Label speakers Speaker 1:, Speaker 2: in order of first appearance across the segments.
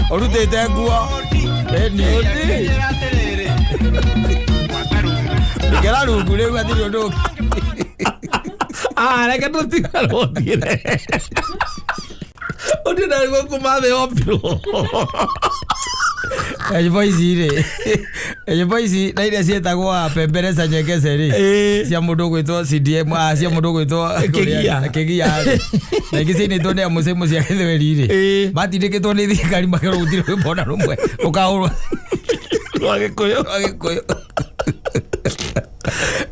Speaker 1: Ũrutĩte nguo. Ĩni. Ingĩra rungu rĩu hatirĩ ũndũ ũngĩ.
Speaker 2: Ah, reke tũtigarwo thiĩre ũndĩ ndarigwo kuma thĩ ombirwo.
Speaker 1: Nyĩmbo ici rĩ, nyĩmbo ici na iria ciĩtagwo pembereza nyengece rĩ, cia mũndũ ũgwĩtwo CDM, ah, cia mũndũ ũgwĩtwo
Speaker 2: Kĩgia.
Speaker 1: Kĩgia rĩ, na ingĩ ciainĩtwo nĩ amucemu cia gĩthweri rĩ, matindĩkĩtwo nĩ thirikari makerwo gũtirĩ rwĩmbo ona rũmwe rũkahũrwo
Speaker 2: rwa Gĩkũyũ.
Speaker 1: Rwa Gĩkũyũ.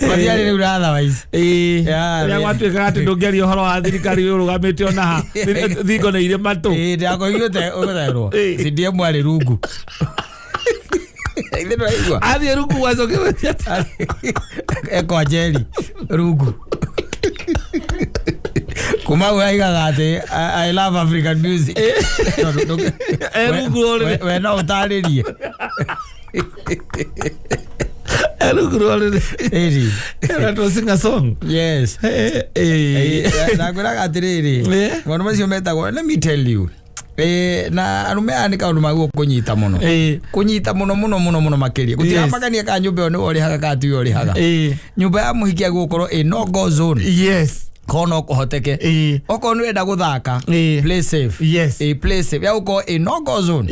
Speaker 1: Matiarĩ rĩu na otherwise. Yeah,
Speaker 2: Rĩrĩa
Speaker 1: yeah.
Speaker 2: gwatuĩkaga atĩ ndũngĩaria ũhoro wa thirikari ũrũgamĩte ona ha, thingo nĩ irĩ matũ.
Speaker 1: Ĩĩ, ndĩrakoigire ũgũtherwo. CDM arĩ rungu. Ithe ndũraigua?
Speaker 2: Athiĩ rungu gwacoke gwĩtia atĩa?
Speaker 1: Ekwa njeri rungu. Kuma hau aigaga atĩ I love African music. Tondũ
Speaker 2: E rungu rũrĩrĩ.
Speaker 1: We no ũtarĩrie.
Speaker 2: E rungu rũrĩrĩ.
Speaker 1: Ĩri.
Speaker 2: That sing a song.
Speaker 1: Yes. Nakwĩraga atĩrĩrĩ, maũndũ macio metagwo, let me tell you, na arũme aya nĩ kaũndũ magwo kũnyita mũno, kũnyita mũno mũno mũno mũno makĩria. Gũtiramakania kana nyũmba ĩyo nĩwe ũrĩhaga kana tiwe ũrĩhaga. Nyũmba ya mũhiki agũkorwo ĩ no go zone. Korwo no kũhoteke, okorwo nĩ ũrenda gũthaka, play safe. Play safe ya gũkorwo ĩ no go zone.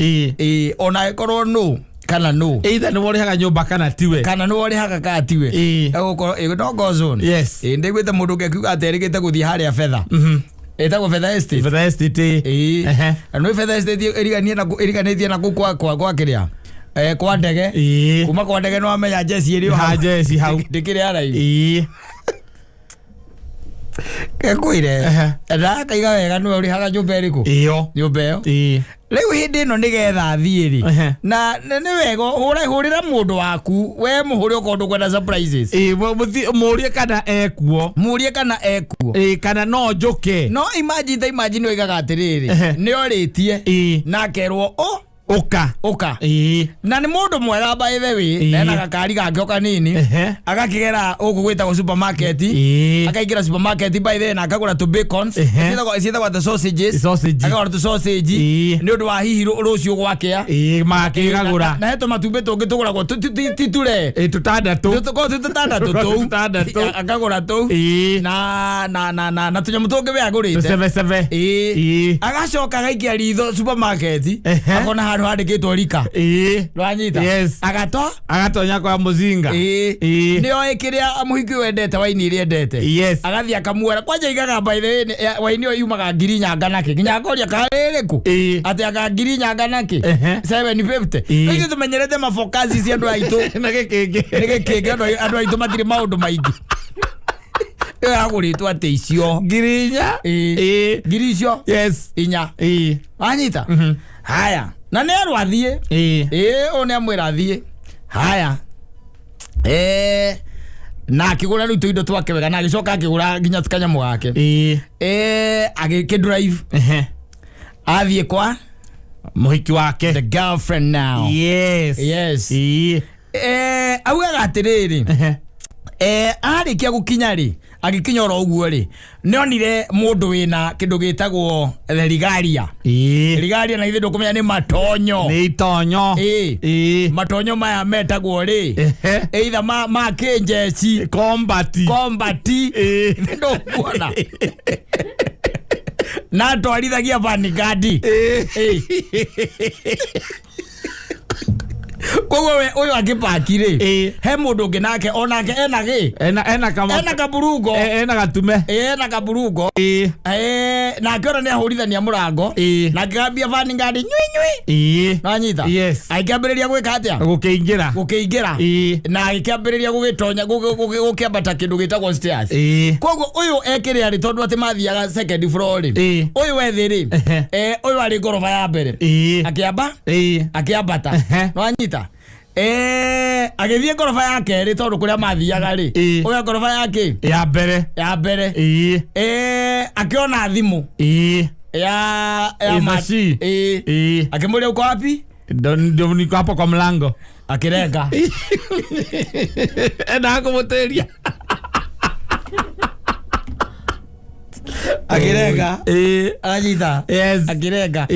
Speaker 1: Ona angĩkorwo no kana no
Speaker 2: Either nĩwe ũrĩhaga nyũmba kana tiwe.
Speaker 1: Kana nĩwe ũrĩhaga kana tiwe, egũkorwo ĩ no go zone. Ndĩguĩte mũndũ ũngĩ akiuga atĩ erĩgĩte gũthiĩ harĩa Fedha, ĩtagwo Fedha Estate.
Speaker 2: Fedha Estate.
Speaker 1: Na nĩ Fedha Estate ĩriganie na ĩriganĩtie na kũu kwa kĩrĩa, kwa ndege. Kuma kwa ndege nĩ wamenya njeci ĩrĩ o
Speaker 2: Ha njeci hau.
Speaker 1: Ndĩkĩrĩ haraihu. Kekwĩre na akaiga wega nĩwe ũrĩhaga nyũmba ĩrĩkũ?
Speaker 2: Ĩyo.
Speaker 1: Nyũmba ĩyo. Rĩu hĩndĩ ĩno nĩgetha athiĩ rĩ, na nĩ wega hũra hũrĩra mũndũ waku, we mũhũre okorwo ndũkwenda surprises.
Speaker 2: Mũrie kana ekuo.
Speaker 1: Mũrie kana ekuo.
Speaker 2: Kana no njũke.
Speaker 1: No imagine, ta imagine oigaga atĩrĩrĩ, nĩ orĩtie na akerwo o
Speaker 2: Ũka.
Speaker 1: Ũka. Na nĩ mũndũ mwega by the way, na ena gakari gake o kanini, agakĩgera gũkũ gwĩtagwo supermarket, akaingĩra supermarket by the way na akagũra tũ bacons. Ciĩtagwo atĩ sausages.
Speaker 2: Sausage.
Speaker 1: Akagũra tũ sausage nĩ ũndũ wa hihi rũciũ gwakĩa.
Speaker 2: Makĩgagũra.
Speaker 1: Na he tũmatumbĩ tũngĩ tũgũragwo ti ture.
Speaker 2: Tũtandatũ.
Speaker 1: Tũkorwo twĩ tũtandatũ tũu.
Speaker 2: Tũtandatũ.
Speaker 1: Akagũra tũu na tũnyamũ tũngĩ we agũrĩte.
Speaker 2: Tũcebecebe.
Speaker 1: Agacoka agaikia ritho supermarket, akona handũ handĩkĩtwo rika. Rwanyita?
Speaker 2: Yes.
Speaker 1: Agato
Speaker 2: Agatonya kwa mũzinga.
Speaker 1: Nĩ oĩ kĩrĩa mũhiki ũyũ endete, waini ĩrĩa endete. Agathiĩ akamuoera kwanja igaga by the way, waini ĩyo yumaga 4,000 nganakĩ, nginya akoria karĩrĩkũ, atĩ anga 4,000 nganakĩ, 750. Ithuĩ tũmenyerete mabokaci cia andũ aitũ.
Speaker 2: Na gĩkĩngĩ.
Speaker 1: Nĩ gĩkĩngĩ, andũ aitũ matirĩ maũndũ maingĩ. Ĩyo yagũrĩtwo atĩ icio
Speaker 2: 4,000.
Speaker 1: Ngiri icio inya. Wanyita? Haya, na nĩ erwo athiĩ. Ĩĩ, ũyũ nĩ amwĩra athiĩ. Haya, na akĩgũra rĩu tũindo twake wega, na agĩcoka akĩgũra nginya kanyamũ gake. Agĩkĩ drive, athiĩ kwa
Speaker 2: mũhiki wake,
Speaker 1: the girlfriend now. Yes. Augaga atĩrĩrĩ, arĩkia gũkinya rĩ, agĩkinya oro ũguo rĩ, nĩonire mũndũ wĩna kĩndũ gĩtagwo the regalia. Regalia na ithuĩ ndũkũmenya nĩ matonyo.
Speaker 2: Nĩ itonyo.
Speaker 1: Matonyo maya metagwo rĩ, either ma kĩnjeci.
Speaker 2: Kombati.
Speaker 1: Kombati. Ndũkuona na atwarithagia vanigadi. Koguo we ũyũ angĩpaki rĩ, he mũndũ ũngĩ nake onake ena gĩ
Speaker 2: Ena kama
Speaker 1: ena kaburungo.
Speaker 2: Ena gatume.
Speaker 1: Ena kaburungo. Nake ona nĩ ahũrithania mũrango, na akĩgambia vanigadi nyui nyui. Nanyita?
Speaker 2: Yes.
Speaker 1: Agĩkĩambĩrĩria gwĩka atĩa?
Speaker 2: Gũkĩingĩra.
Speaker 1: Gũkĩingĩra. Na agĩkĩambĩrĩria gũgĩtonya gũkĩambata kĩndũ gĩtagwo stairs. Koguo ũyũ ekĩrĩa rĩ, tondũ atĩ mathiaga second floor rĩ, ũyũ ethĩ rĩ, ũyũ arĩ ngoroba ya mbere, akĩamba akĩambata. Nwanyita? Agĩthiĩ ngoroba ya kerĩ, tondũ kũrĩa mathiaga rĩ, ũyũ ngoroba ya kĩ?
Speaker 2: Ya mbere.
Speaker 1: Ya mbere. Akĩona thimũ ya
Speaker 2: Ĩthaci.
Speaker 1: Akĩmũria, "Uko wapi?"
Speaker 2: Ndio niko hapo kwa mlango.
Speaker 1: Akĩrenga.
Speaker 2: Endaga kũmũtĩria.
Speaker 1: Akĩrenga. Anyita?
Speaker 2: Yes.
Speaker 1: Akĩrenga.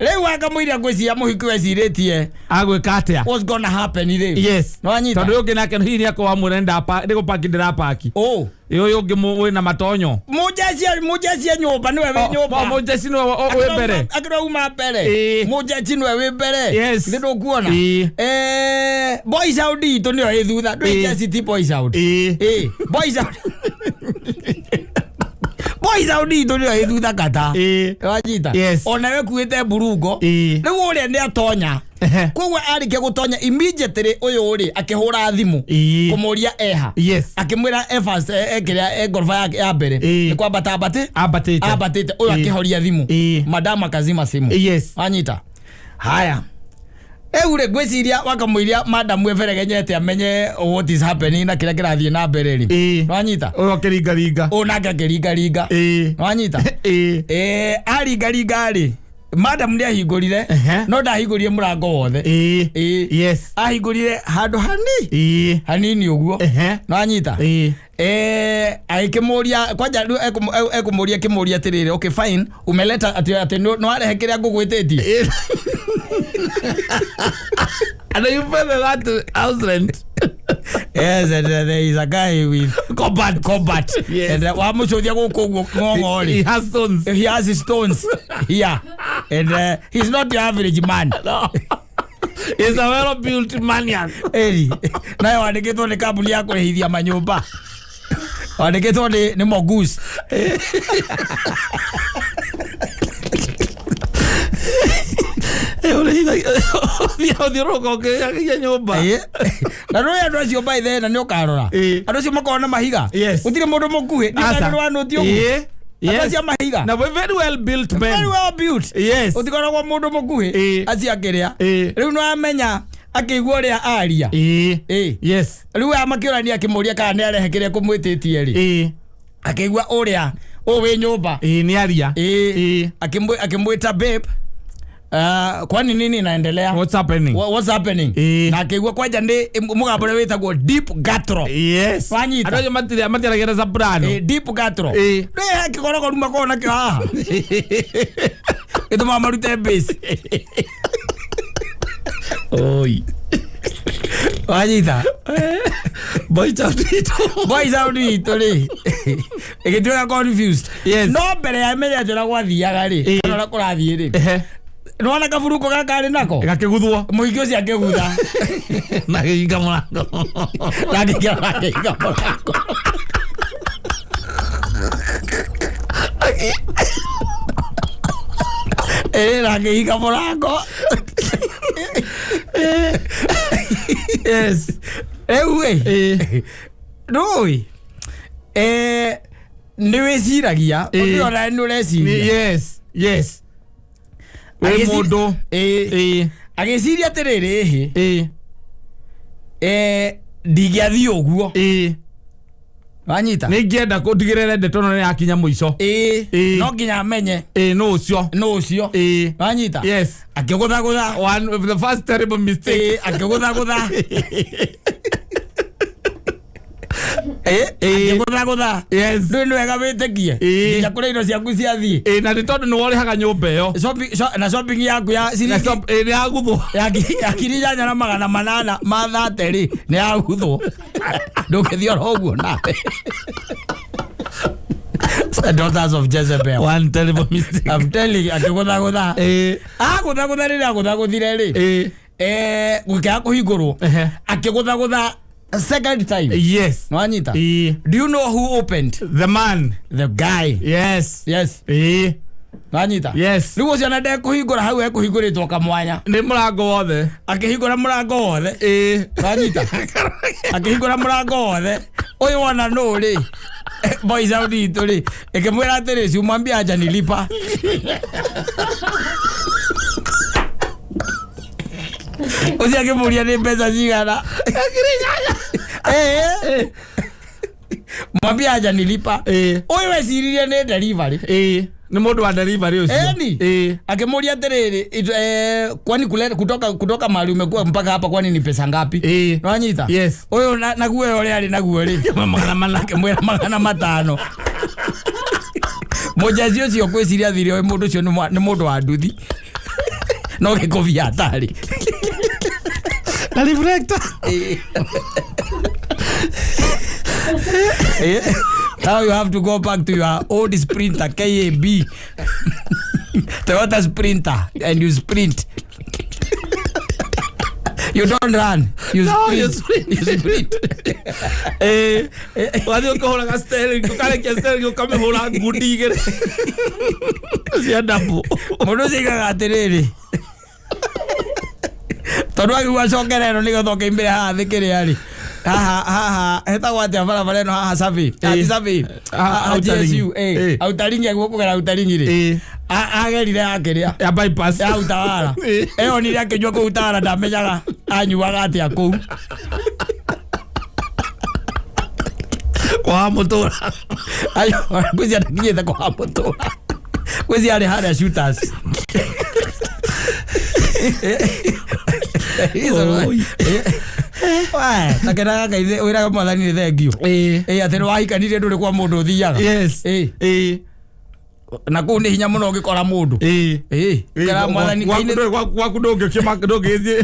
Speaker 1: Rĩu akamũira ngwĩciria mũhiki wecirĩtie
Speaker 2: Agwĩka atĩa?
Speaker 1: What's gonna happen rĩu?
Speaker 2: Yes.
Speaker 1: Nĩwanyita?
Speaker 2: Tondũ ũyũ ũngĩ nake hihi nĩakorwo amwĩra nĩ gũpaki ndĩrapaki.
Speaker 1: Ũ.
Speaker 2: Ũyũ ũngĩ wĩna matonyo.
Speaker 1: Mũnjeci e nyũmba nĩwe wĩ nyũmba.
Speaker 2: Mũnjeci nĩwe wĩ mbere.
Speaker 1: Akĩrauma mbere.
Speaker 2: Ĩĩ.
Speaker 1: Mũnjeci nĩwe wĩ mbere.
Speaker 2: Yes.
Speaker 1: Nĩ ndũkuona?
Speaker 2: Ĩĩ.
Speaker 1: Boys out itũ nĩyo ĩ thutha. Ndũĩ
Speaker 2: Ĩĩ.
Speaker 1: njeci ti boys out.
Speaker 2: Ĩĩ.
Speaker 1: Ĩĩ, boys out. Boys out itũ nĩyo ĩ thutha kata.
Speaker 2: Ĩĩ.
Speaker 1: Wanyita?
Speaker 2: Yes.
Speaker 1: Ona we kuĩte mburungo.
Speaker 2: Ĩĩ.
Speaker 1: Rĩu ũrĩa nĩ atonya.
Speaker 2: Ehe.
Speaker 1: Koguo arĩkia gũtonya immediately ũyũ rĩ akĩhũra thimũ
Speaker 2: Ĩĩ.
Speaker 1: kũmũria eha.
Speaker 2: Yes.
Speaker 1: Akĩmwĩra e first kĩrĩa ngoroba ya mbere.
Speaker 2: Ĩĩ.
Speaker 1: Nĩ kwambata ambate.
Speaker 2: Ambatĩte.
Speaker 1: Ambatĩte ũyũ
Speaker 2: Ĩĩ.
Speaker 1: akĩhoria thimũ.
Speaker 2: Ĩĩ.
Speaker 1: Madam akazima simu.
Speaker 2: Yes.
Speaker 1: Wanyita? Haya. Rĩu rĩ ngwĩciria wakamũiria madam eberegenyete amenye what is happening na kĩrĩa kĩrathiĩ na mbere rĩ.
Speaker 2: Ĩĩ.
Speaker 1: Wanyita?
Speaker 2: Ũyũ akĩringaringa.
Speaker 1: Ũyũ nake akĩringaringa.
Speaker 2: Ĩĩ.
Speaker 1: Wanyita?
Speaker 2: Ĩĩ.
Speaker 1: Aringaringa rĩ madam nĩ ahingũrire
Speaker 2: Ehe.
Speaker 1: no ndahingũrire mũrango wothe.
Speaker 2: Ĩĩ.
Speaker 1: Ĩĩ.
Speaker 2: Yes.
Speaker 1: Ahingũrire handũ hani
Speaker 2: Ĩĩ.
Speaker 1: hanini ũguo.
Speaker 2: Ehe.
Speaker 1: Nĩwanyita?
Speaker 2: Ĩĩ.
Speaker 1: Agĩkĩmũria kwanja rĩu ekũmũria akĩmũria atĩrĩrĩ, okay fine, umeleta atĩ atĩ nĩ warehe kĩrĩa ngũgwĩtĩtie.
Speaker 2: And you pay that house rent.
Speaker 1: Yes, and there is a guy with
Speaker 2: Combat.
Speaker 1: combat.
Speaker 2: Yes.
Speaker 1: And wamũcũthia gũkũ ũguo ng'ong'o
Speaker 2: He
Speaker 1: rĩ.
Speaker 2: has stones.
Speaker 1: He has stones here. And he's not your average man.
Speaker 2: No. He's a well-built maniac.
Speaker 1: Eri, nayo wandĩkĩtwo nĩ kambuni ya kũrĩhithia manyũmba. Wandĩkĩtwo nĩ Mogus.
Speaker 2: Ũthiũrũrũka ũkĩrĩhagia nyũmba.
Speaker 1: Ĩĩ. Na nĩ andũ acio by the way, na nĩ ũkarora.
Speaker 2: Ĩĩ.
Speaker 1: Andũ acio makoragwo na mahiga.
Speaker 2: Yes.
Speaker 1: Gũtirĩ mũndũ mũkuhĩ.
Speaker 2: Aca.
Speaker 1: Nĩ rwanũti ũguo.
Speaker 2: Ĩĩ.
Speaker 1: Andũ
Speaker 2: Yes.
Speaker 1: acio a mahiga.
Speaker 2: Na very well built men.
Speaker 1: Very well built.
Speaker 2: Yes.
Speaker 1: Ũtikoragwo mũndũ mũkuhĩ.
Speaker 2: Ĩĩ.
Speaker 1: Acio akĩrĩa.
Speaker 2: Ĩĩ.
Speaker 1: Rĩu nĩ wamenya akĩigua ũrĩa aria.
Speaker 2: Ĩĩ.
Speaker 1: Ĩĩ.
Speaker 2: Yes.
Speaker 1: Rĩu aya makĩũrania akĩmũria kana nĩ arehe kĩrĩa kũmwĩtĩtie rĩ.
Speaker 2: Ĩĩ.
Speaker 1: Akĩigua ũrĩa ũũ wĩ nyũmba.
Speaker 2: Ĩĩ nĩ aria.
Speaker 1: Ĩĩ.
Speaker 2: Ĩĩ.
Speaker 1: Akĩmwĩta babe. Kwani nini inaendelea?
Speaker 2: What's happening?
Speaker 1: What's happening?
Speaker 2: Ĩĩ.
Speaker 1: Na akĩigua kwanja nĩ mũgambo ũrĩa wĩtagwo deep guttural.
Speaker 2: Yes.
Speaker 1: Wanyita?
Speaker 2: Andũ acio matiaragia na soprano.
Speaker 1: Deep guttural.
Speaker 2: Ĩĩ.
Speaker 1: Nĩ he kĩgorogoru makoragwo nakĩo haha. Gĩtũmaga marute bass.
Speaker 2: Oi.
Speaker 1: Wanyita?
Speaker 2: Boy child itũ.
Speaker 1: Boys out itũ rĩ ĩgĩtuĩka confused.
Speaker 2: Yes.
Speaker 1: No mbere ya ĩmenyete ũrĩa gwathiaga rĩ
Speaker 2: Ĩĩ.
Speaker 1: kana ũrĩa kũrathiĩ rĩ
Speaker 2: Ehe.
Speaker 1: nĩwona kaburuko gaka arĩ nako
Speaker 2: Gakĩguthwo.
Speaker 1: mũhiki ũcio akĩgutha.
Speaker 2: Na gĩhinga mũrango.
Speaker 1: Na akĩingĩra mũrango. Ĩĩ na akĩhinga mũrango.
Speaker 2: Yes.
Speaker 1: Rĩu ĩ
Speaker 2: Ĩĩ.
Speaker 1: ndũĩ nĩ wĩciragia
Speaker 2: Ĩĩ.
Speaker 1: ũndũ ona nĩ ũreciria.
Speaker 2: Yes. Yes. Wĩ mũndũ.
Speaker 1: Ĩĩ.
Speaker 2: Ĩĩ.
Speaker 1: Agĩciria atĩrĩrĩ ĩhĩ
Speaker 2: Ĩĩ.
Speaker 1: ndingĩathiĩ ũguo.
Speaker 2: Ĩĩ.
Speaker 1: Wanyita?
Speaker 2: Nĩ ingĩenda kũndigĩrĩre ndeto ĩno nĩ yakinya mũico.
Speaker 1: Ĩĩ.
Speaker 2: Ĩĩ.
Speaker 1: No nginya amenye
Speaker 2: Ĩĩ nũ ũcio.
Speaker 1: nũ ũcio.
Speaker 2: Ĩĩ.
Speaker 1: Wanyita?
Speaker 2: Yes.
Speaker 1: Akĩgũthagũtha.
Speaker 2: One of the first terrible mistake.
Speaker 1: Ĩĩ akĩgũthagũtha. Ĩĩ
Speaker 2: Ĩĩ.
Speaker 1: akĩgũthagũtha.
Speaker 2: Yes.
Speaker 1: Ndũĩ nĩ wega wĩtĩkie.
Speaker 2: Ĩĩ.
Speaker 1: Nginya kũrĩa indo ciaku ciathiĩ.
Speaker 2: Ĩĩ na nĩ tondũ nĩ worĩhaga nyũmba ĩyo.
Speaker 1: Na shopping yaku ya
Speaker 2: Na
Speaker 1: ciringi
Speaker 2: ĩĩ nĩ yaguthwo.
Speaker 1: ya 8,800 ma thate rĩ nĩ yaguthwo. Ndũngĩthiĩ oro ũguo nawe. Daughters of Jezebel.
Speaker 2: One terrible mistake.
Speaker 1: I'm telling you, akĩgũthagũtha.
Speaker 2: Ĩĩ.
Speaker 1: Agũthagũtha rĩrĩa agũthagũthire rĩ.
Speaker 2: Ĩĩ.
Speaker 1: Gũkĩaga kũhingũrwo.
Speaker 2: Ehe.
Speaker 1: Akĩgũthagũtha second time.
Speaker 2: Yes.
Speaker 1: Nwanyita?
Speaker 2: Ĩĩ.
Speaker 1: Do you know who opened?
Speaker 2: The man.
Speaker 1: The guy.
Speaker 2: Yes.
Speaker 1: Yes.
Speaker 2: Ĩĩ.
Speaker 1: Nwanyita?
Speaker 2: Yes.
Speaker 1: Rĩu ũcio ona ndekũhingũra hau ekũhingũrĩtwo kamwanya.
Speaker 2: Nĩ mũrango wothe.
Speaker 1: Akĩhingũra mũrango wothe.
Speaker 2: Ĩĩ.
Speaker 1: Nwanyita? Akĩhingũra mũrango wothe. Ũyũ wona nũ rĩ? Boys out itũ rĩ. Ĩkĩmwĩra atĩrĩ, si umwambie hajanilipa. Ũcio akĩmũria nĩ mbeca cigana. Ĩĩ. Mwambie hajanilipa.
Speaker 2: Ĩĩ.
Speaker 1: Ũyũ weciririe nĩ delivery.
Speaker 2: Ĩĩ. Nĩ mũndũ wa delivery ũcio.
Speaker 1: Eni.
Speaker 2: Ĩĩ.
Speaker 1: Akĩmũria atĩrĩrĩ, kwani kutoka mahali umekuwa mpaka hapa kwani ni pesa ngapi?
Speaker 2: Ĩĩ.
Speaker 1: Nwanyita?
Speaker 2: Yes.
Speaker 1: Ũyũ naguo ũrĩa arĩ naguo rĩ.
Speaker 2: 400.
Speaker 1: Akĩmwĩra 500. Mũjaci ũcio ngwĩciria athire ũyũ mũndũ ũcio nĩ mũndũ wa nduthi. No gĩkũbia hatarĩ.
Speaker 2: Na reflector.
Speaker 1: Now you have to go back to your old Sprinter KAB Toyota Sprinter, and you sprint. You don't run. You
Speaker 2: No,
Speaker 1: sprint.
Speaker 2: you sprint.
Speaker 1: You sprint.
Speaker 2: Wathiĩ ũkĩhũraga steering, ũkarekia steering ũkamĩhũra ngundi igĩrĩ cia ndambu.
Speaker 1: Mũndũ ũcio aigaga atĩrĩrĩ, tondũ agĩgua acokere ĩno nĩgetha ũkĩimbĩre haha thĩ kĩrĩa rĩ, haha haha hetagwo atĩa barabara ĩno haha Survey? Ti Survey.
Speaker 2: Ah, Outer Ring.
Speaker 1: GSU, Outer Ring, aguo kũgera Outer Ring rĩ, agerire akĩrĩa
Speaker 2: Ya bypass.
Speaker 1: Ya Utawala. Eyonire akĩnyua kũu Utawala, ndamenyaga anyuaga atĩa kũu.
Speaker 2: Kwa mũtũra.
Speaker 1: Ayo, ngwĩciria ndakinyĩte kwa mũtũra, ngwĩciria arĩ harĩa Shooters.
Speaker 2: Oi.
Speaker 1: Takenaga Ngai wĩraga mwathani nĩ thengiũ. Ĩ atĩ nĩ wahikanirie ndũrĩ kwa mũndũ ũthiaga. Na kũu nĩ hinya mũno ũngĩkora mũndũ. Kera mwathani Ngai nĩ
Speaker 2: Gwaku ndũngĩthiĩ.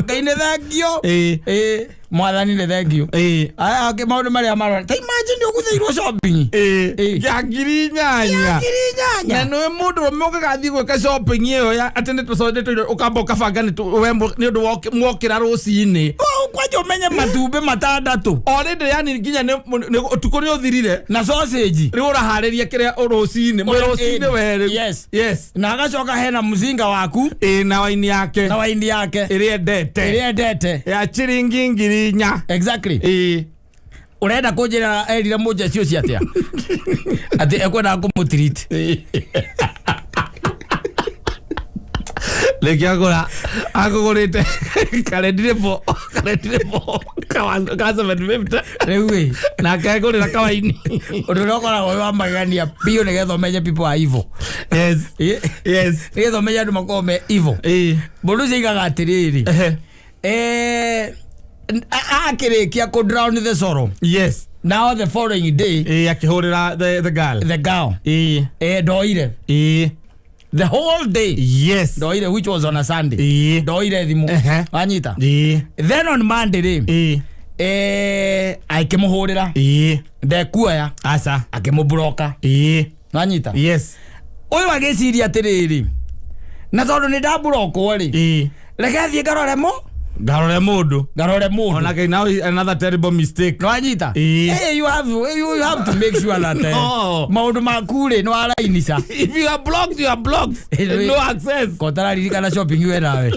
Speaker 1: Ngai nĩ thengiũ. Ĩ mwathani nĩ thengiũ. Aya angĩ maũndũ marĩa marora, ta imagine ũguthĩirwo shopping
Speaker 2: Ya 8,000.
Speaker 1: 8,000.
Speaker 2: Na nĩ mũndũ rũme ũgĩgathiĩ gwĩka shopping ĩyo ya atĩ nĩ tũcondetwo ũkamba ũkabanga nĩ ũndũ mwokĩra rũcinĩ.
Speaker 1: Oh, kwanja ũmenye matumbĩ 6.
Speaker 2: Already yani nginya ũtukũ nĩ ũthirire.
Speaker 1: Na sausage.
Speaker 2: Rĩu ũraharĩria kĩrĩa rũcinĩ mwĩ rũcinĩ we rĩu.
Speaker 1: Yes.
Speaker 2: Yes.
Speaker 1: Na agacoka hena mzinga waku.
Speaker 2: Ĩ na waini yake.
Speaker 1: Na waini yake.
Speaker 2: Ĩrĩa endete.
Speaker 1: Ĩrĩa endete.
Speaker 2: Ya ciringi 4,000.
Speaker 1: Exactly. Ũrenda kũnjĩra erire mũnjeci ũcio atĩa? Atĩ ekwendaga kũmũtreat.
Speaker 2: Rĩngĩ agũra akũgũrĩte karendirĩbo ka 750.
Speaker 1: Rĩu ĩ.
Speaker 2: Nake agũrĩra kawaini.
Speaker 1: Ũndũ ũrĩa ũkoragwo wĩ wa magegania biũ nĩgetha ũmenye people are evil.
Speaker 2: Yes. Yes.
Speaker 1: Nĩgetha ũmenye andũ makoragwo me evil. Mũndũ ũcio aigaga atĩrĩrĩ. Akĩrĩkia kũ drown the sorrow.
Speaker 2: Yes.
Speaker 1: Now the following day.
Speaker 2: Akĩhũrĩra the girl.
Speaker 1: The girl. Ndoire. The whole day.
Speaker 2: Yes.
Speaker 1: Ndoire, which was on a Sunday. Ndoire thimũ. Wanyita. Then on Monday rĩ. Akĩmũhũrĩra. Ndekuoya.
Speaker 2: Aca.
Speaker 1: Akĩmũbroka. Wanyita.
Speaker 2: Yes.
Speaker 1: Ũyũ agĩciria atĩrĩrĩ. Na tondũ nĩ ndamburokwo rĩ. Reke thiĩ ngarore mũ.
Speaker 2: Ngarore mũndũ.
Speaker 1: Ngarore mũndũ.
Speaker 2: Onake now another terrible mistake.
Speaker 1: Nwanyita. Hey, you have to make sure that
Speaker 2: No.
Speaker 1: maũndũ maku rĩ nĩ warainica.
Speaker 2: If you are blocked, you are blocked. No access.
Speaker 1: Kotararirikana shopping we nawe.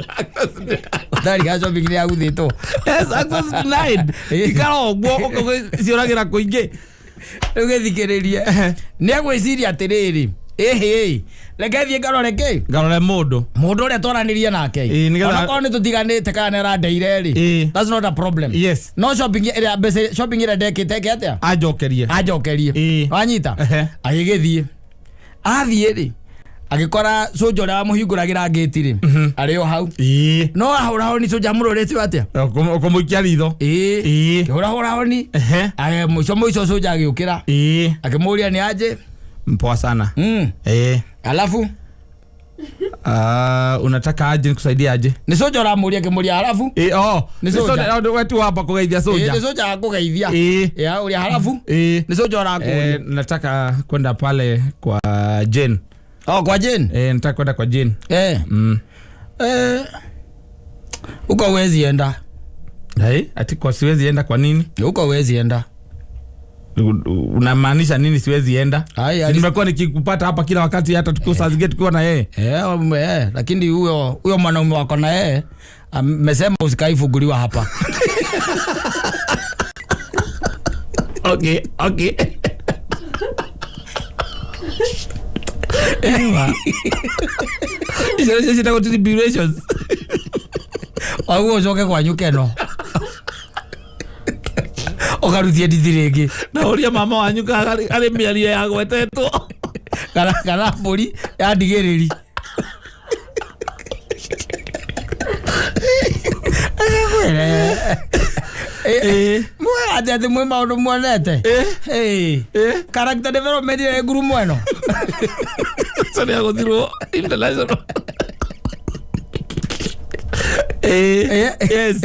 Speaker 1: Ũtararirikana shopping nĩ yaguthĩtwo.
Speaker 2: Yes, access denied. Ikara ũguo ũkĩciũragĩra kũingĩ.
Speaker 1: Rĩu gĩthikĩrĩrie. Nĩ egwĩciria atĩrĩrĩ. Ĩhĩ. Reke thiĩ ngarore kĩ?
Speaker 2: Ngarore mũndũ.
Speaker 1: Mũndũ ũrĩa twaranĩria nake. Onakorwo nĩ tũtiganĩte kana nĩ arandeire rĩ. That's not a problem.
Speaker 2: Yes.
Speaker 1: No shopping ĩrĩa mbeca shopping ĩrĩa ndekĩte ĩke atĩa?
Speaker 2: Anjokerie.
Speaker 1: Anjokerie. Wanyita? Agĩgĩthiĩ. Athiĩ rĩ. Agĩkora cũnja ũrĩa wamũhingũragĩra ngĩti rĩ. Arĩ o hau. No ahũra honi cũnja amũrorete atĩa?
Speaker 2: Ũkũmũikia ritho.
Speaker 1: Kĩhũrahũra honi. Mũico mũico cũnja agĩũkĩra. Akĩmũria nĩ aje?
Speaker 2: Mpoa sana.
Speaker 1: Alafu
Speaker 2: unataka aje nikusaidie aje?
Speaker 1: Ni soja ũramũria akĩmũria halafu?
Speaker 2: Oh,
Speaker 1: Ni soja.
Speaker 2: Wetu hapa kũgeithia soja.
Speaker 1: Ni soja akũgeithia. Ya ũria halafu? Ni soja ũrakũria.
Speaker 2: Nataka kwenda pale kwa Jane.
Speaker 1: Oh, kwa Jane?
Speaker 2: Nataka kwenda kwa Jane.
Speaker 1: Uko huwezi enda.
Speaker 2: Ati kwa siwezi enda kwa nini?
Speaker 1: Uko huwezi enda.
Speaker 2: Unamaanisha nini siwezi enda? Nimekuwa nikikupata hapa kila wakati hata tukiwa saa zingine tukiwa na yeye.
Speaker 1: Lakini huyo mwanaume wako na yeye amesema usikaifunguliwa hapa.
Speaker 2: Okay, okay. Ewa. Icio ciĩtagwo tribulations.
Speaker 1: Waguo ucoke kwanyu keno. Ũkarutie ndithi rĩngĩ.
Speaker 2: Na ũria mama wanyu kana arĩ mĩario ya gwetetwo.
Speaker 1: Kana mbũri ya ndigĩrĩri. Mwĩ atĩ atĩ mwĩ maũndũ muonete. Character development ĩrĩa nguru mweno.
Speaker 2: Ũcio nĩ agũthirwo international. Yes.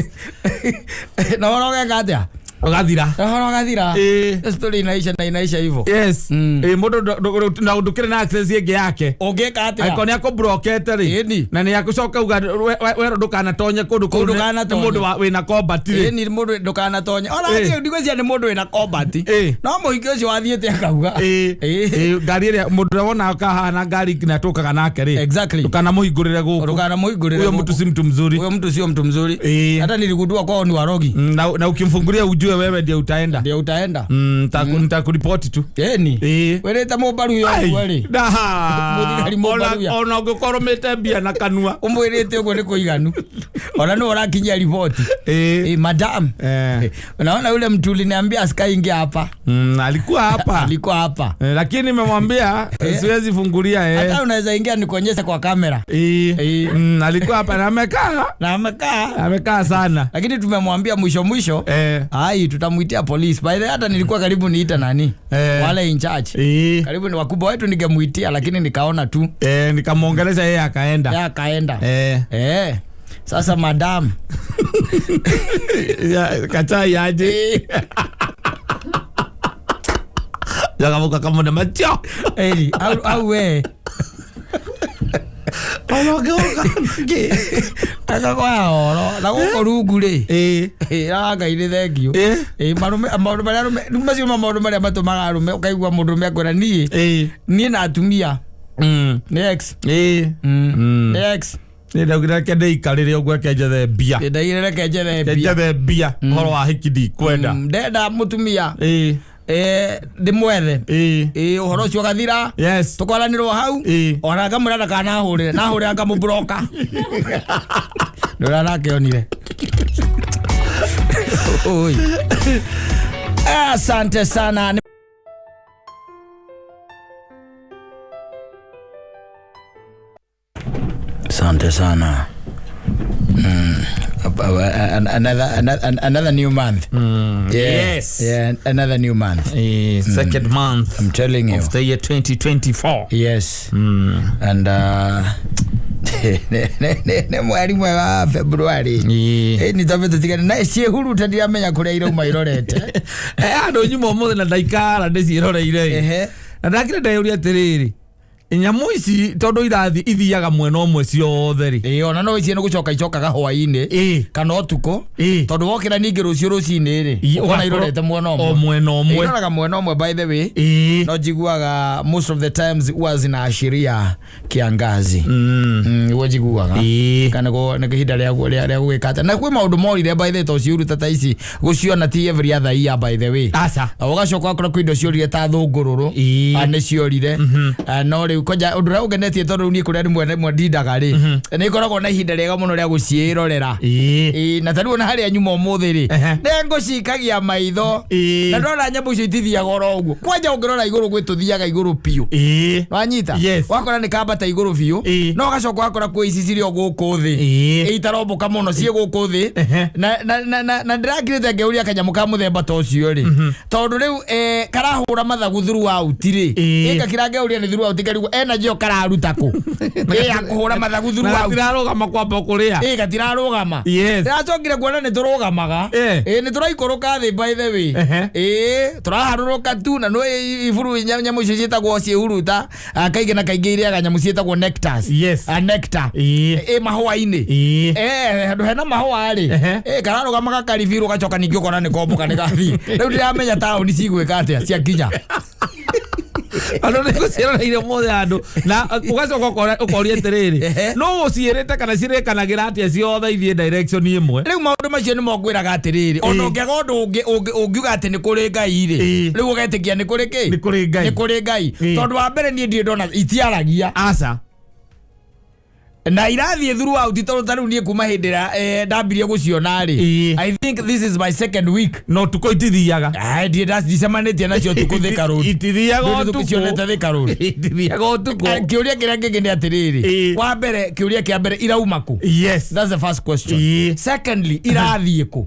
Speaker 1: Na ũhoro ũgeka atĩa?
Speaker 2: Ũgathira.
Speaker 1: Na ũhoro ũgathira. Story inaisha na inaisha hivyo.
Speaker 2: Yes. Mũndũ na ndũkĩrĩ na access ĩngĩ yake.
Speaker 1: Ũngĩka atĩa?
Speaker 2: Angĩkorwo nĩ akũblokete rĩ,
Speaker 1: Ĩni.
Speaker 2: na nĩ akũcoka uga werwo ndũkanatonye kũndũ kũu,
Speaker 1: Ndũkanatonye.
Speaker 2: nĩ mũndũ wĩna combat rĩ.
Speaker 1: Ĩni, mũndũ ndũkanatonye ona thiĩ, ndigwĩciria nĩ mũndũ wĩna combat, no mũhiki ũcio wathiĩte akauga.
Speaker 2: Ngari ĩrĩa mũndũ ũrĩa wonaga kahana ngari na tũkaga nake rĩ, ndũkanamũhingũrĩre gũkũ.
Speaker 1: Ndũkanamũhingũrĩre
Speaker 2: Huyo
Speaker 1: gũkũ.
Speaker 2: mtu si mtu mzuri.
Speaker 1: Huyo mtu sio mtu mzuri. Hata niligundua kwao ni warogi.
Speaker 2: Na ukimfungulia ujue wewe ndiye utaenda.
Speaker 1: Ndio utaenda.
Speaker 2: Nitakuripoti tu.
Speaker 1: Ĩni. Wĩrĩte mũmbaru yo
Speaker 2: Ai,
Speaker 1: ũguo rĩ, Mũthigari mũmbaruya.
Speaker 2: Ona ũngĩkorwo ũmĩte mbia na kanua.
Speaker 1: Ũmwĩrĩte ũguo nĩ kũiganu, ona nĩwe ũrakinyia riboti. Madam, unaona yule mtu uliniambia asikaingia hapa?
Speaker 2: Alikuwa hapa.
Speaker 1: Alikuwa hapa.
Speaker 2: Lakini nimemwambia siwezi fungulia.
Speaker 1: Hata unaweza ingia nikuonyeshe kwa kamera.
Speaker 2: Alikuwa hapa na amekaa.
Speaker 1: Na amekaa.
Speaker 2: Amekaa sana.
Speaker 1: Lakini tumemwambia mwisho mwisho, ai, tutamuitia polisi. By the way, hata nilikuwa karibu niita nani, wale in charge, karibu ni wakubwa wetu, ningemuitia, lakini nikaona tu.
Speaker 2: Nikamwongelesha yeye akaenda.
Speaker 1: Yeye akaenda. Sasa madam.
Speaker 2: Ya, kachai aje yakavuka kama na macho.
Speaker 1: Eri, au we akakoya horo na gũkũ rungu rĩ. Ngai nĩ thengiũ. Marume, maũndũ marĩa arũme rĩu macio nĩmo maũndũ marĩa matũmaga arũme ũkaigua mũndũrũme akwĩra niĩ niĩ na atumia nĩ ex. Nĩ ex.
Speaker 2: Nĩ ndaugire reke ndĩikarĩre ũguo, reke njethe mbia.
Speaker 1: Ndaigire reke njethe
Speaker 2: Reke
Speaker 1: mbia.
Speaker 2: njethe mbia, ũhoro wa hiki ndikwenda.
Speaker 1: Ndenda mũtumia, ndĩmwethe. Ũhoro ũcio ũgathira. Tũkwaranĩrwo hau. Ona ngamwĩra ndakanahũrĩre, nahũrĩra ngamũbroka nĩ ũrĩa nakĩonire. Oi. Asante sana. Asante sana. Another new month. Yeah.
Speaker 2: Yes.
Speaker 1: Yeah, another new month.
Speaker 2: Second month
Speaker 1: I'm telling you.
Speaker 2: of the year 2024.
Speaker 1: Yes. And nĩ mweri mwega wa February. Nĩ tambe tũtigane na ciĩhuruta, ndiramenya kũrĩa irauma irorete.
Speaker 2: Andũ nyuma ũmũthĩ na ndaikara ndĩciĩroreire. Na ndakire ndeyũria atĩrĩrĩ, nyamũ ici tondũ irathi ithiaga mwena ũmwe ciothe rĩ.
Speaker 1: Ĩĩ, ona no ici nĩ gũcoka icokaga hwaĩ-inĩ kana ũtukũ, tondũ wokĩra ningĩ rũciũ rũcinĩ rĩ, ũkona irorete mwena
Speaker 2: o
Speaker 1: ũmwe.
Speaker 2: Mwena ũmwe.
Speaker 1: Iroraga mwena ũmwe, by the way. No njiguaga most of the times huwa zinaashiria kiangazi. Nĩguo njiguaga. Kana nĩ ihinda rĩa gwĩka atĩa, na kwĩ maũndũ morire, by the way, to ciũruta ta ici gũciona ti every other year, by the way.
Speaker 2: Aca.
Speaker 1: Ũgacoka ũgakora kwĩ indo ciorire ta thũngũrũrũ. Ah, nĩ ciorire. Ah, no rĩu kwanja ũndũ ũrĩa ũngenetie, tondũ rĩu niĩ kũrĩa rĩmwe rĩmwe ndindaga rĩ, nĩ ikoragwo na ihinda rĩega mũno rĩa gũciĩrorera. Na ta rĩu ona harĩa nyuma ũmũthĩ rĩ, nĩ ngũcikagia maitho. Na ndona nyamũ icio itithiaga oro ũguo, kwanja ũngĩrora igũrũ gwĩ tũthiaga igũrũ biũ. Wanyita? Wakora nĩ kambata igũrũ biũ, no ũgacoka wakora kwĩ ici cirĩ o gũkũ thĩ. Itarombũka mũno, ciĩ gũkũ thĩ. Na ndĩrakirĩte ngĩũria kanyamũ ka mũthemba ta ũcio rĩ, tondũ rĩu karahũra mathagu throughout rĩ, ĩngakira ngeuria nĩ throughout, ngarigwo energy ĩyo kararuta kũ ya kũhũra mathagu
Speaker 2: Na
Speaker 1: throughout.
Speaker 2: gatirarũgama kwamba kũrĩa.
Speaker 1: Gatirarũgama. Ndĩracokire kuona nĩ tũrũgamaga. Nĩ tũraikũrũka thĩ, by the way. Tũraharũrũka tu, na no iburu nyamũ icio ciĩtagwo ciĩhuruta, ah, kaingĩ na kaingĩ irĩaga nyamũ ciĩtagwo nectars. Ah, nectar ĩ mahũa-inĩ. Handũ hena mahũa rĩ, kararũgama gakaribirwo, gacoka ningĩ ũkona nĩ komboka nĩ gathiĩ. Rĩu ndiramenya taũni cigwĩka atĩa ciakinya.
Speaker 2: Andũ nĩ gũciĩroreire ũmũthĩ andũ, na ũgacoka ũkoria atĩrĩrĩ, no ũciĩrĩte kana cirĩkanagĩra atĩa ciothe ithiĩ direction ĩmwe?
Speaker 1: Rĩu maũndũ macio nĩmo ngwĩraga atĩrĩrĩ, ona ũngĩaga ũndũ ũngĩ ũngiuga atĩ nĩ kũrĩ Ngai rĩ, rĩu ũgetĩkia nĩ kũrĩ kĩ?
Speaker 2: Nĩ kũrĩ Ngai.
Speaker 1: Nĩ kũrĩ Ngai. Tondũ wa mbere niĩ ndirĩ ndona itiaragia.
Speaker 2: Aca.
Speaker 1: Na irathiĩ throughout, tondũ ta rĩu niĩ kuma hĩndĩ ĩrĩa ndambirie gũciona rĩ, I think this is my second week.
Speaker 2: No tukũ itithiaga.
Speaker 1: Ai, ndirĩ ndicemanĩtie nacio ũtukũ Thika Road.
Speaker 2: Itithiaga
Speaker 1: Ndũrĩ
Speaker 2: ũtukũ.
Speaker 1: tũkĩcionete Thika Road.
Speaker 2: Itithiaga ũtukũ.
Speaker 1: Kĩũria kĩrĩa kĩngĩ nĩ atĩrĩrĩ, wa mbere, kĩũria kĩa mbere, irauma kũ? That's the first question. Secondly, irathiĩ kũ?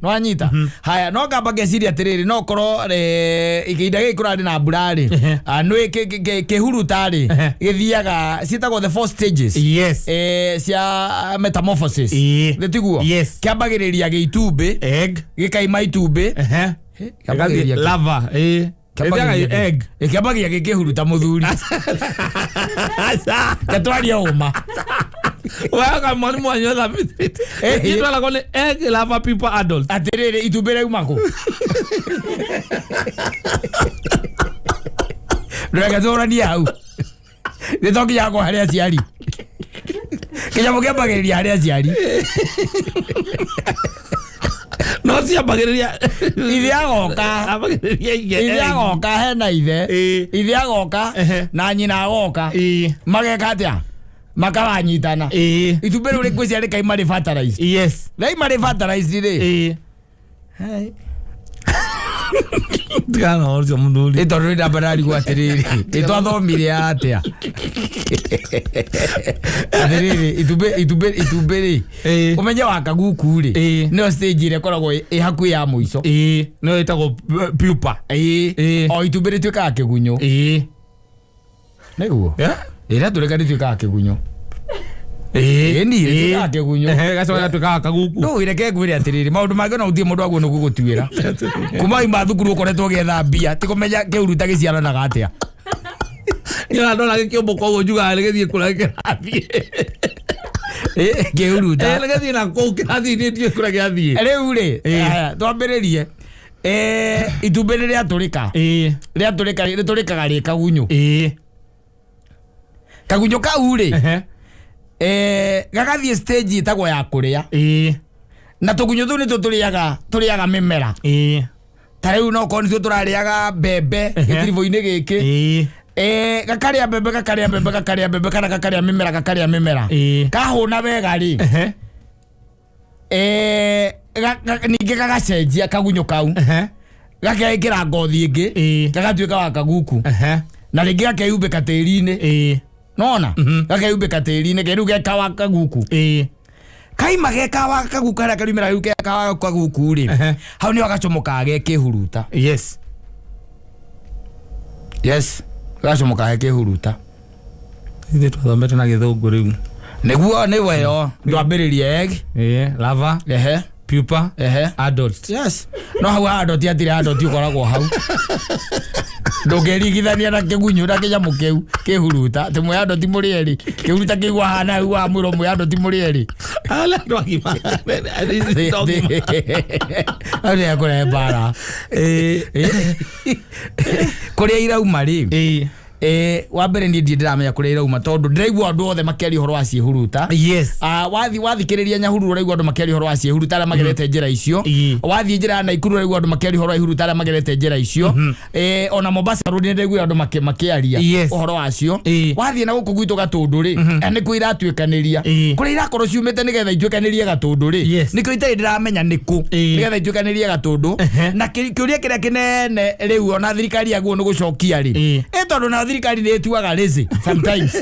Speaker 1: Nwanyita? Haya, no ngamba ngeciria atĩrĩrĩ, no korwo ihinda gĩkĩ kũrarĩ na mbura rĩ, ah, nĩ kĩhuruta rĩ, gĩthiaga ciĩtagwo the four stages.
Speaker 2: Yes.
Speaker 1: Cia metamorphosis.
Speaker 2: Ĩĩ.
Speaker 1: Nĩ tiguo?
Speaker 2: Yes.
Speaker 1: Kĩambagĩrĩria gĩ itumbĩ,
Speaker 2: Egg.
Speaker 1: gĩkaima itumbĩ.
Speaker 2: Ehe.
Speaker 1: Kĩambagĩrĩria kĩ-
Speaker 2: Lava. Ĩĩ.
Speaker 1: kĩambagĩrĩria
Speaker 2: Ĩthiaga egg.
Speaker 1: Kĩambagia gĩkĩhuruta mũthuri. Ketwaria ũma.
Speaker 2: Wega mwalimu wanyu thabithite. Itwala nĩ egg, lava, pupa, adult.
Speaker 1: Atĩrĩrĩ, itumbĩ rĩauma kũ? Reke tũranie hau. Nĩ to nginya hakorwo harĩ aciari. Kĩnyamũ kĩambagĩrĩria harĩ aciari.
Speaker 2: No ciambagĩrĩria.
Speaker 1: Ithe agoka.
Speaker 2: Ambagĩrĩria
Speaker 1: Ithe
Speaker 2: egg.
Speaker 1: agoka hena ithe.
Speaker 2: Ĩĩ.
Speaker 1: Ithe agoka
Speaker 2: Ehe.
Speaker 1: na nyina agoka.
Speaker 2: Ĩĩ.
Speaker 1: Mageka atĩa? Makawanyitana.
Speaker 2: Ĩĩ.
Speaker 1: Itumbĩ rĩu rĩngwĩciria rĩkaima rĩ fertilized.
Speaker 2: Yes.
Speaker 1: Rĩaima rĩ fertilized rĩ.
Speaker 2: Ĩĩ. Tigana ũcio mũthuri.
Speaker 1: Ĩ tondũ nĩ ndamba ndarigwo atĩrĩrĩ, ĩ twathomire atĩa? Atĩrĩrĩ, itumbĩ rĩ,
Speaker 2: Ĩĩ.
Speaker 1: ũmenye wa kaguku rĩ,
Speaker 2: Ĩĩ.
Speaker 1: nĩyo stage ĩrĩa ĩkoragwo ĩ hakuhĩ ya mũico.
Speaker 2: Ĩĩ. Nĩyo ĩtagwo pupa.
Speaker 1: Ĩĩ.
Speaker 2: Ĩĩ.
Speaker 1: O itumbĩ rĩtuĩkaga kĩgunyũ.
Speaker 2: Ĩĩ.
Speaker 1: Nĩguo?
Speaker 2: Yeah?
Speaker 1: Ĩrĩa tũrĩka rĩtuĩkaga kĩgunyũ.
Speaker 2: Ĩĩ.
Speaker 1: Ĩni, rĩtuĩkaga kĩgunyũ.
Speaker 2: Ehe, gacoka gatuĩkaga kaguku.
Speaker 1: No reke ngwĩre atĩrĩrĩ, maũndũ mangĩ ona gũtirĩ mũndũ agwo nĩ gũgũtuĩra. Kuma wauma thukuru ũkoretwo ũgĩetha mbia, ti kũmenya kĩhuruta gĩciaranaga atĩa.
Speaker 2: Niĩ ndona gĩkĩũmbũka ũguo njugaga nĩgĩthiĩ kũrĩa kĩrathiĩ.
Speaker 1: Ĩ, kĩhuruta.
Speaker 2: Ĩĩ, nĩgĩthiĩ na kũu kĩrathiĩ, niĩ ndiũĩ kũrĩa gĩathiĩ.
Speaker 1: Rĩu rĩ,
Speaker 2: Ĩĩ.
Speaker 1: aya, twambĩrĩrie. Itumbĩ nĩ rĩatũrĩka.
Speaker 2: Ĩĩ.
Speaker 1: Rĩatũrĩka, rĩtũrĩkaga rĩ kagunyũ.
Speaker 2: Ĩĩ.
Speaker 1: Kagunyũ kau rĩ,
Speaker 2: Ehe.
Speaker 1: Gagathiĩ stage ĩtagwo ya kũrĩa.
Speaker 2: Ĩĩ.
Speaker 1: Na tũgunyũ tũu nĩtuo tũrĩaga mĩmera.
Speaker 2: Ĩĩ.
Speaker 1: Ta rĩu no korwo nĩtuo tũrarĩaga mbembe
Speaker 2: Ehe.
Speaker 1: gĩtiribũ-inĩ gĩkĩ.
Speaker 2: Ĩĩ.
Speaker 1: Gakarĩa mbembe, gakarĩa mbembe, gakarĩa mbembe, kana gakarĩa mĩmera, gakarĩa mĩmera.
Speaker 2: Ĩĩ.
Speaker 1: Kahũna wega rĩ.
Speaker 2: Ehe.
Speaker 1: Ningĩ gagacenjia kagunyũ kau.
Speaker 2: Ehe.
Speaker 1: Gakeĩkĩra ngothi ĩngĩ.
Speaker 2: Ĩĩ.
Speaker 1: Gagatuĩka wa kaguku.
Speaker 2: Ehe.
Speaker 1: Na rĩngĩ gakeyumbĩka tĩri-inĩ.
Speaker 2: Ĩĩ.
Speaker 1: Nona? Gakeyumbĩka tĩri-inĩ, rĩu gekawa kaguku.
Speaker 2: Ĩĩ.
Speaker 1: Kaima gekawa kaguku harĩa kariumĩra rĩu gekawa kaguku rĩ.
Speaker 2: Ehe.
Speaker 1: Hau nĩho gacomokaga ge kĩhuruta.
Speaker 2: Yes.
Speaker 1: Yes. Gacomokaga ge kĩhuruta.
Speaker 2: Ithuĩ twathomete na gĩthũngũ rĩu.
Speaker 1: Nĩguo nĩwe yo ndwambĩrĩrie egg.
Speaker 2: Ĩĩ, lava,
Speaker 1: Ehe.
Speaker 2: pupa,
Speaker 1: Ehe.
Speaker 2: adult.
Speaker 1: Yes. No hau adult hatirĩ adult ũkoragwo hau. Ndũngĩringithania na kĩgunyũ na kĩnyamũ kĩu kĩhuruta. Atĩ mwĩ adult mũrĩ erĩ. Kĩhuruta kĩu wahana hau wamwĩrwo mwĩ adult mũrĩ erĩ.
Speaker 2: Ala andũ agima.
Speaker 1: Hau nĩ hakũrehe mbara.
Speaker 2: Ĩĩ.
Speaker 1: Kũrĩa irauma rĩ.
Speaker 2: Ĩĩ.
Speaker 1: Wa mbere niĩ ndirĩ ndĩramenya kũrĩa irauma tondũ ndĩraigua andũ othe makĩaria ũhoro wa ciĩhuruta.
Speaker 2: Yes.
Speaker 1: Wathikĩrĩria Nyahururu ũraigua andũ makĩaria ũhoro wa ciĩhuruta arĩa magerete njĩra icio.
Speaker 2: Ĩĩ.
Speaker 1: Wathiĩ njĩra ya Naikuru ũraigua andũ makĩaria ũhoro wa ihuruta arĩa magerete njĩra icio. Ona Mombasa Road nĩ ndĩraigua andũ makĩaria
Speaker 2: Yes.
Speaker 1: ũhoro wacio.
Speaker 2: Ĩĩ.
Speaker 1: Wathiĩ na gũkũ gwitũ Gatũndũ rĩ, nĩkuo iratuĩkanĩria.
Speaker 2: Ĩĩ.
Speaker 1: Kũrĩa irakorwo ciumĩte nĩgetha ituĩkanĩrie Gatũndũ rĩ,
Speaker 2: Yes.
Speaker 1: nĩkĩo itarĩ ndĩramenya nĩkũ
Speaker 2: Ĩĩ.
Speaker 1: nĩgetha ituĩkanĩrie Gatũndũ.
Speaker 2: Ehe.
Speaker 1: Na kĩũria kĩrĩa kĩnene rĩu ona thirikari yaguo nĩ gũcokia rĩ,
Speaker 2: Ĩĩ.
Speaker 1: tondũ na thirikari nĩ ĩtuaga lazy sometimes.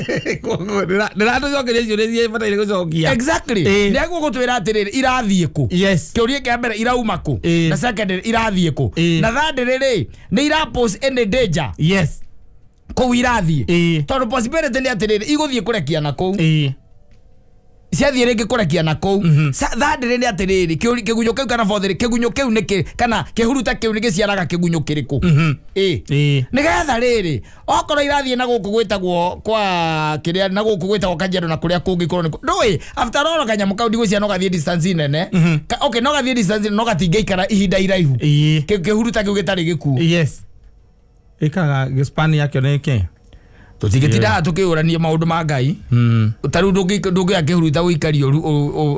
Speaker 2: Ndĩratũcokeria ciũria iria ibataire gũcokia.
Speaker 1: Exactly.
Speaker 2: Ĩĩ.
Speaker 1: Nĩ aguo gũtwĩra atĩrĩrĩ, irathiĩ kũ?
Speaker 2: Yes.
Speaker 1: Kĩũria kĩa mbere irauma kũ?
Speaker 2: Ĩĩ.
Speaker 1: Na second irathiĩ kũ?
Speaker 2: Ĩĩ.
Speaker 1: Na third rĩ, nĩ ira pose any danger
Speaker 2: Yes.
Speaker 1: kũu irathiĩ?
Speaker 2: Ĩĩ.
Speaker 1: Tondũ possibility nĩ atĩrĩrĩ, igũthiĩ kũrekia na kũu.
Speaker 2: Ĩĩ.
Speaker 1: Ciathiĩ rĩngĩ kũrekia na kũu. Third rĩ nĩ atĩrĩrĩ, kĩgunyũ kĩu kana fourth rĩ, kĩgunyũ kĩu nĩkĩ, kana kĩhuruta kĩu nĩ gĩciaraga kĩgunyũ kĩrĩkũ? Ĩĩ.
Speaker 2: Ĩĩ.
Speaker 1: Nĩgetha rĩrĩ, okorwo irathiĩ na gũkũ gwĩtagwo kwa kĩrĩa, na gũkũ gwĩtagwo Kajiado na kũrĩa kũngĩ korwo nĩ ndũĩ, after all kanyamũ kau ndigwĩciria no gathiĩ distance nene. Okay, no gathiĩ distance no gatingĩikara ihinda iraihu.
Speaker 2: Ĩĩ.
Speaker 1: Kĩhuruta kĩu gĩtarĩ gĩkuũ.
Speaker 2: Yes. Ĩkaga gĩspani yakĩo nĩ kĩ?
Speaker 1: Tũtingĩtinda tũkĩũrania maũndũ ma Ngai. Ta rĩu ndũngĩoya kĩhuruta ũikarie ũru,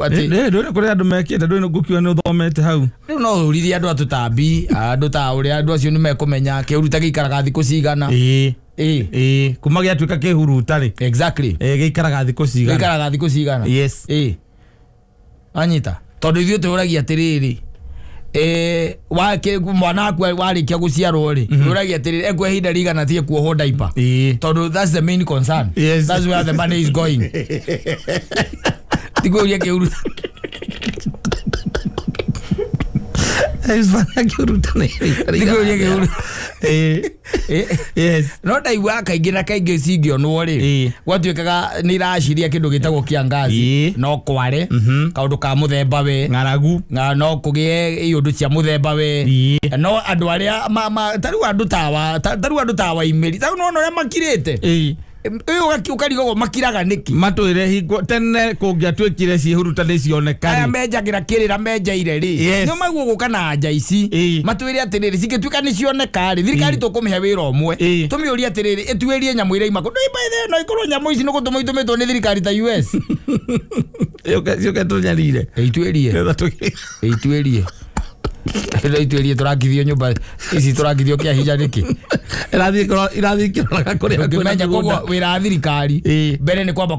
Speaker 1: atĩ
Speaker 2: Ndũĩ kũrĩa andũ mekĩte, ndũĩ ngũkiuga nĩ ũthomete hau.
Speaker 1: Rĩu no ũririe andũ a tũtambi, andũ ta ũrĩa andũ acio nĩ mekũmenya kĩhuruta gĩikaraga thikũ cigana.
Speaker 2: Ĩĩ.
Speaker 1: Ĩĩ.
Speaker 2: Ĩĩ, kuma gĩatuĩka kĩhuruta rĩ.
Speaker 1: Exactly.
Speaker 2: Ĩĩ, gĩikaraga thikũ cigana.
Speaker 1: Gĩikaraga thikũ cigana.
Speaker 2: Yes.
Speaker 1: Ĩĩ. Anyita. Tondũ ithuĩ tũragia atĩrĩrĩ, mwana waku warĩkia gũciarwo rĩ, ũragia atĩrĩrĩ, ekua ihinda rĩigana atige kuohwo diaper.
Speaker 2: Ĩĩ.
Speaker 1: Tondũ that's the main concern.
Speaker 2: Yes.
Speaker 1: That's where the money is going. Ti kũũria kĩhuruta.
Speaker 2: Gĩspani ya kĩhuruta nĩ
Speaker 1: Ti kũũria kĩhuruta.
Speaker 2: Yes.
Speaker 1: No ndaiguaga kaingĩ na kaingĩ cingĩonwo rĩ, gwatuĩkaga nĩ iraciria kĩndũ gĩtagwo kĩangazi, no kware kaũndũ ka mũthemba we
Speaker 2: Ng'aragu.
Speaker 1: No kũgĩe iũndũ cia mũthemba we. No andũ arĩa tarĩu andũ tawa tarĩu andũ ta Waimĩri, tarĩu nona ũrĩa makirĩte, ũyũ ũkarigagwo makiraga nĩkĩ.
Speaker 2: Matwĩre hingo tene kũngĩatuĩkire ciĩhuruta nĩ
Speaker 1: Aya
Speaker 2: cioneka.
Speaker 1: menjagĩra kĩrĩra menjaire rĩ, nĩ maguo gũka na anja ici, matwĩre atĩrĩrĩ, cingĩtuĩka nĩ cioneka rĩ, thirikari tũkũmĩhe wĩra ũmwe, tũmĩũrie atĩrĩrĩ, ĩtuĩrie nyamũ iraima kũ. By the way, no ikorwo nyamũ ici nĩ gũtũmwo itũmĩtwo nĩ thirikari ta US.
Speaker 2: Ciũke tũnyarire.
Speaker 1: Ĩituĩrie.
Speaker 2: Nĩgetha tũgĩe-
Speaker 1: Ĩituĩrie, ĩituĩrie, tũrakithio nyũmba ici, tũrakithio kĩa hinya nĩkĩ?
Speaker 2: Irathiĩ ikĩroraga kũrĩa kwĩna
Speaker 1: Ũngĩmenya
Speaker 2: mĩgũnda.
Speaker 1: koguo wĩra wa thirikari mbere nĩ kwamba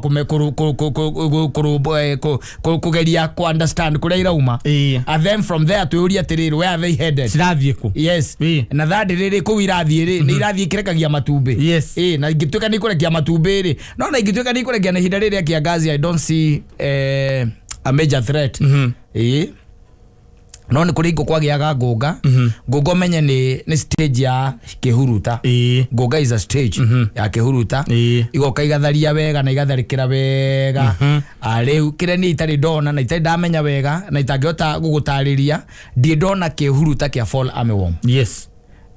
Speaker 1: kũgeria kũ understand kũrĩa irauma, and then from there twĩũrie atĩrĩrĩ, where are they headed?
Speaker 2: Cirathiĩ kũ?
Speaker 1: Yes. Na thandi rĩrĩ, kũu irathiĩ rĩ, nĩ irathiĩ ikĩrekagia matumbĩ? Na ingĩtuĩka nĩ ikũrekia matumbĩ rĩ, no na ingĩtuĩka nĩ ikũrekia na ihinda rĩrĩ rĩa kĩangazi, I don't see a major threat. No nĩ kũrĩ ingũ kwagĩaga ngũnga. Ngũnga ũmenye nĩ stage ya kĩhuruta. Ngũnga is a stage ya kĩhuruta. Igoka igatharia wega na igatharĩkĩra wega. Rĩu kĩrĩa niĩ itarĩ ndona na itarĩ ndamenya wega na itangĩhota gũgũtarĩria, ndirĩ ndona kĩhuruta kĩa fall armyworm.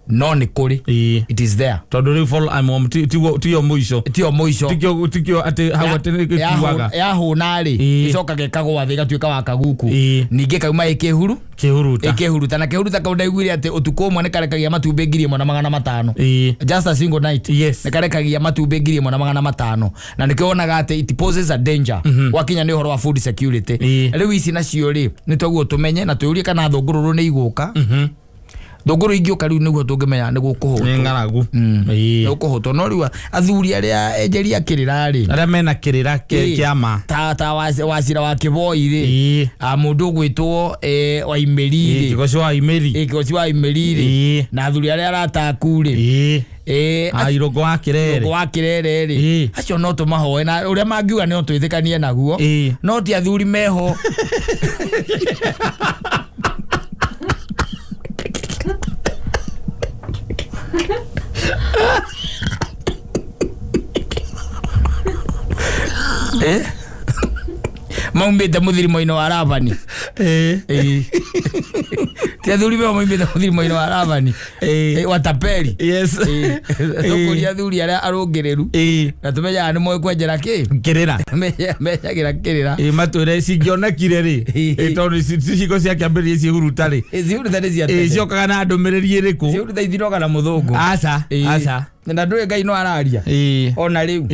Speaker 1: No nĩ kũrĩ. It is there.
Speaker 2: Tondũ rĩu fall armyworm tiyo mũico.
Speaker 1: Tiyo mũico.
Speaker 2: Tikio atĩ hau atĩ nĩ gĩkuaga.
Speaker 1: Yahũna rĩ, ĩcokaga ĩkagwa thĩ, ĩgatuĩka wa kaguku. Ningĩ kauma ĩkĩhuru
Speaker 2: Kĩhuruta.
Speaker 1: Ĩkĩhuruta, na kĩhuruta kau ndaiguire atĩ ũtukũ ũmwe nĩ karekagia matumbĩ 1500. Just a single night. Nĩ karekagia matumbĩ 1500, na nĩkĩo wonaga atĩ it poses a danger gwakinya nĩ ũhoro wa food security. Rĩu ici nacio rĩ, nĩ twaguo tũmenye na twĩũrie kana thũngũrũrũ nĩ igũka. Thũngũrũ ingĩũka rĩu nĩguo tũngĩmenya nĩ gũkũhũtwo.
Speaker 2: Nĩ ng'aragu.
Speaker 1: Nĩ gũkũhũtwo. No rĩu athuri arĩa enjeria kĩrĩra rĩ,
Speaker 2: Arĩa mena kĩrĩra kĩama.
Speaker 1: Ta Wacira wa Kĩboi rĩ, mũndũ ũgwĩtwo Waimĩri rĩ,
Speaker 2: Kĩgoci wa Imĩri.
Speaker 1: Kĩgoci wa Imĩri rĩ, na athuri arĩa arataku rĩ,
Speaker 2: Irũngũ wa Kĩrere.
Speaker 1: Irũngũ wa Kĩrere rĩ, acio no tũmahoe na ũrĩa mangiuga no twĩtĩkanie naguo. No ti athuri meho. Maumĩte mũthirimo-inĩ wa Labani. Ti athuri meho maumĩte mũthirimo-inĩ wa Labani. Watapeli. Tũkũria athuri arĩa arũngĩrĩru na tũmenyaga nĩ moĩ kwenjera kĩ.
Speaker 2: Kĩrĩra.
Speaker 1: Menjagĩra kĩrĩra.
Speaker 2: Matwĩre cingĩonekire rĩ, tondũ cigo cia kĩambĩrĩria ciĩhuruta rĩ,
Speaker 1: Cihuruta nĩ cia tene.
Speaker 2: Ciokaga na ndũmĩrĩri ĩrĩkũ?
Speaker 1: Cihuruta ithinoga na mũthũngũ.
Speaker 2: Aca. Aca.
Speaker 1: Na ndũĩ Ngai no araria ona rĩu.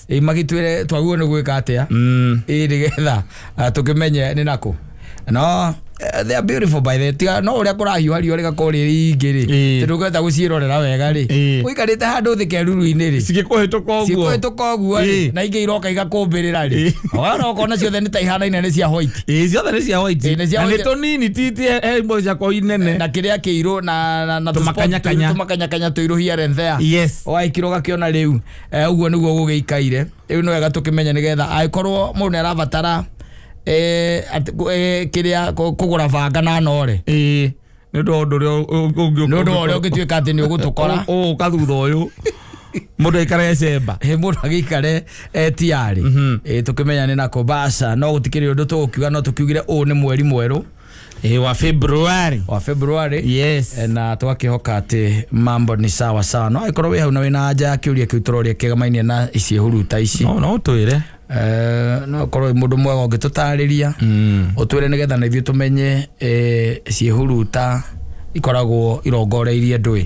Speaker 1: Magĩtwĩre twagĩrĩirwo nĩ gwĩka atĩa, nĩgetha tũkĩmenye nĩ nakũ. No they are beautiful by the tiga no ũrĩa kũrahiũha riũa rĩgakorwo rĩ rĩingĩ rĩ, tondũ ũngĩhota gũciĩrorera wega rĩ, ũikarĩte handũ thĩ keruru-inĩ rĩ,
Speaker 2: Cigĩkũhĩtũka ũguo.
Speaker 1: Cikũhĩtũka ũguo rĩ, na ingĩ iroka igakũmbĩrĩra rĩ, ona ũkona ciothe nĩ ta ihanaine, nĩ cia white.
Speaker 2: Ciothe nĩ cia white.
Speaker 1: Nĩ cia
Speaker 2: Na nĩ
Speaker 1: white.
Speaker 2: tũnini, ti he imwe ciakorwo inene.
Speaker 1: Na kĩrĩa kĩirũ na
Speaker 2: Tũmakanyakanya.
Speaker 1: tũmakanyakanya tũirũ here and there. Waikira ũgakĩona rĩu, ũguo nĩguo gũgĩikaire. Rĩu nĩ wega tũkĩmenye nĩgetha angĩkorwo mũndũ nĩ arabatara kĩrĩa kũgũra banga na nore.
Speaker 2: Nĩ ũndũ wa ũndũ ũrĩa ũngĩ.
Speaker 1: Nĩ ũndũ wa ũrĩa ũngĩtuĩka atĩ nĩ ũgũtũkora.
Speaker 2: Ũgũka thutha ũyũ mũndũ aikare ecemba.
Speaker 1: Mũndũ agĩikare tiarĩ. Tũkĩmenya nĩ nako baca, no gũtikĩrĩ ũndũ tũgũkiuga, no tũkiugire ũũ nĩ mweri mwerũ.
Speaker 2: Wa February.
Speaker 1: Wa February. Na twakĩhoka atĩ mambo ni sawa sawa. No angĩkorwo wĩ hau na wĩna anja ya kĩũria kĩu tũroria kĩgamainie na ciĩhuruta ici,
Speaker 2: No twĩre.
Speaker 1: No korwo wĩ mũndũ mwega ũngĩtũtarĩria, ũtwĩre nĩgetha na ithuĩ tũmenye ciĩhuruta ikoragwo irongoreirie ndũĩ.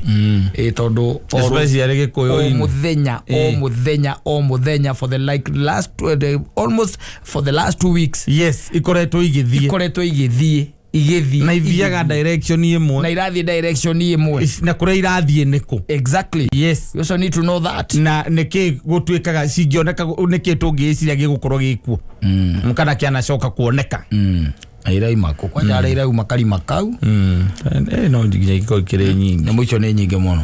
Speaker 1: Tondũ
Speaker 2: Especially
Speaker 1: o
Speaker 2: Gĩkũyũ-inĩ.
Speaker 1: Mũthenya o mũthenya o mũthenya for the like last almost for the last 2 weeks,
Speaker 2: Yes, ikoretwo igĩthiĩ.
Speaker 1: Ikoretwo igĩthiĩ igĩthiĩ.
Speaker 2: Na ithiaga direction ĩmwe.
Speaker 1: Na irathiĩ direction ĩmwe.
Speaker 2: Na kũrĩa irathiĩ nĩkũ?
Speaker 1: Exactly. We also need to know that.
Speaker 2: Na nĩkĩ gũtuĩkaga cingĩoneka, nĩkĩ tũngĩĩciria gĩgũkorwo gĩkuo kana kĩanacoka kuoneka?
Speaker 1: Na iraima kũ kwanja arĩa irauma karima kau.
Speaker 2: No nginya ikorwo ikĩrĩ nyingĩ.
Speaker 1: Nyamũ icio nĩ nyingĩ mũno.